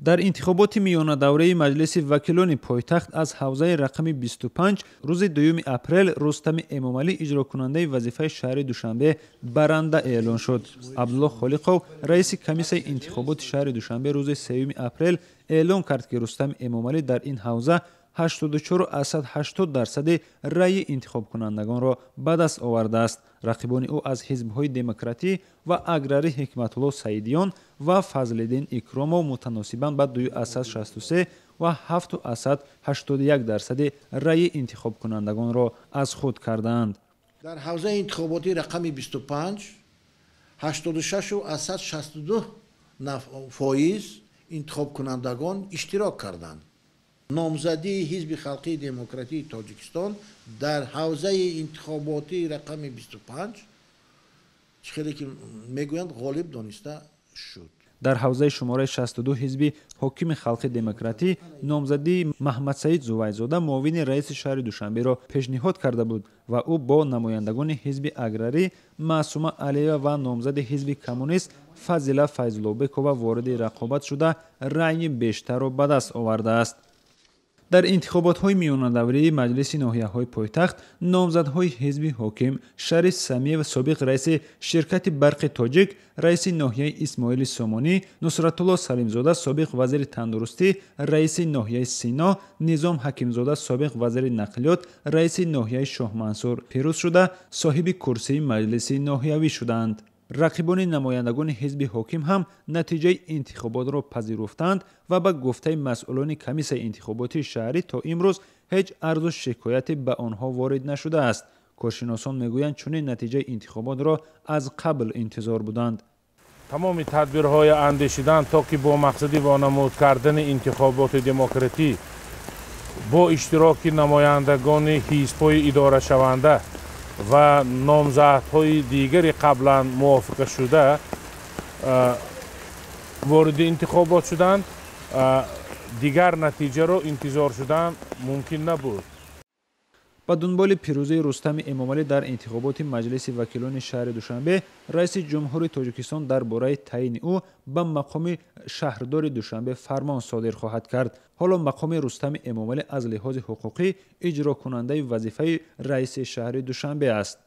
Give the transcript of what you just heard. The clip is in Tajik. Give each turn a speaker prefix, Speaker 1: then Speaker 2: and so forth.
Speaker 1: Дар интихоботи миёнадавраи Маҷлиси вакилони пойтахт аз ҳавзаи рақами 25 рӯзи 2 апрел Рустами Эмомалӣ, иҷрокунандаи вазифаи шаҳри Душанбе, баранда эълон шуд. Абдулло Холиқов, раиси комиссияи интихоботи шаҳри Душанбе, рӯзи 3 апрел эълон кард, ки Рустами Эмомалӣ дар ин ҳавза 84,80% раъйи интихобкунандагонро ба даст овардааст. Рақибони ӯ аз ҳизбҳои демократӣ ва аграрӣ Ҳикматулло Саидиён ва Фазлиддин Икромов мутаносибан ба 2,63 ва 7,81% раъйи интихобкунандагонро аз худ кардаанд.
Speaker 2: Дар ҳавзаи интихоботӣ рақами 25 86,62% интихобкунандагон иштирок карданд. Номзадии Ҳизби халқии демократии Тоҷикистон дар ҳавзаи интихоботии рақами 25, чӣ хеле ки мегӯянд, ғолиб дониста шуд.
Speaker 1: Дар ҳавзаи шумораи 62 ҳизби ҳокими халқи демократӣ номзадии Маҳмадсаид Зувайзода, муовини раиси шаҳри Душанберо пешниҳод карда буд ва ӯ бо намояндагони ҳизби аграрӣ Маъсума Алиева ва номзади ҳизби коммунист Фазила Файзуллобекова вориди рақобат шуда, раъйи бештарро ба даст овардааст. Дар интихоботҳои миёнадаврии маҷлиси ноҳияҳои пойтахт номзадҳои ҳизби ҳоким Шариф Самиев, собиқ раиси ширкати барқи тоҷик, раиси ноҳияи Исмоили Сомонӣ, Нусратулло Салимзода, собиқ вазири тандурустӣ, раиси ноҳияи Сино, Низом Ҳакимзода, собиқ вазири нақлиёт, раиси ноҳияи Шоҳмансур пирӯз шуда, соҳиби курсии маҷлиси ноҳиявӣ шуданд. Рақибони намояндагони ҳизби ҳоким ҳам натиҷаи интихоботро пазируфтанд ва ба гуфтаи масъулони комиссияи интихоботии шаҳрӣ то имрӯз ҳеҷ арзу шикояте ба онҳо ворид нашудааст. Коршиносон мегӯянд, чунин натиҷаи интихоботро аз қабл интизор буданд.
Speaker 3: Тамоми тадбирҳои андешидан, то ки бо мақсади вонамуд кардани интихоботи демократӣ бо иштироки намояндагони ҳизбҳои идорашаванда ва номзадҳои дигари қаблан мувофиқашуда вориди интихобот шуданд, дигар натиҷаро интизор шудан мумкин набуд.
Speaker 1: Ба дунболи пирӯзии Рустами Эмомалӣ дар интихоботи Маҷлиси вакилони шаҳри Душанбе, раиси ҷумҳури Тоҷикистон дар бораи таъйини ӯ ба мақоми шаҳрдори Душанбе фармон содир хоҳад кард. Ҳоло мақоми Рустами Эмомалӣ аз лиҳози ҳуқуқӣ иҷрокунандаи вазифаи раиси шаҳри Душанбе аст.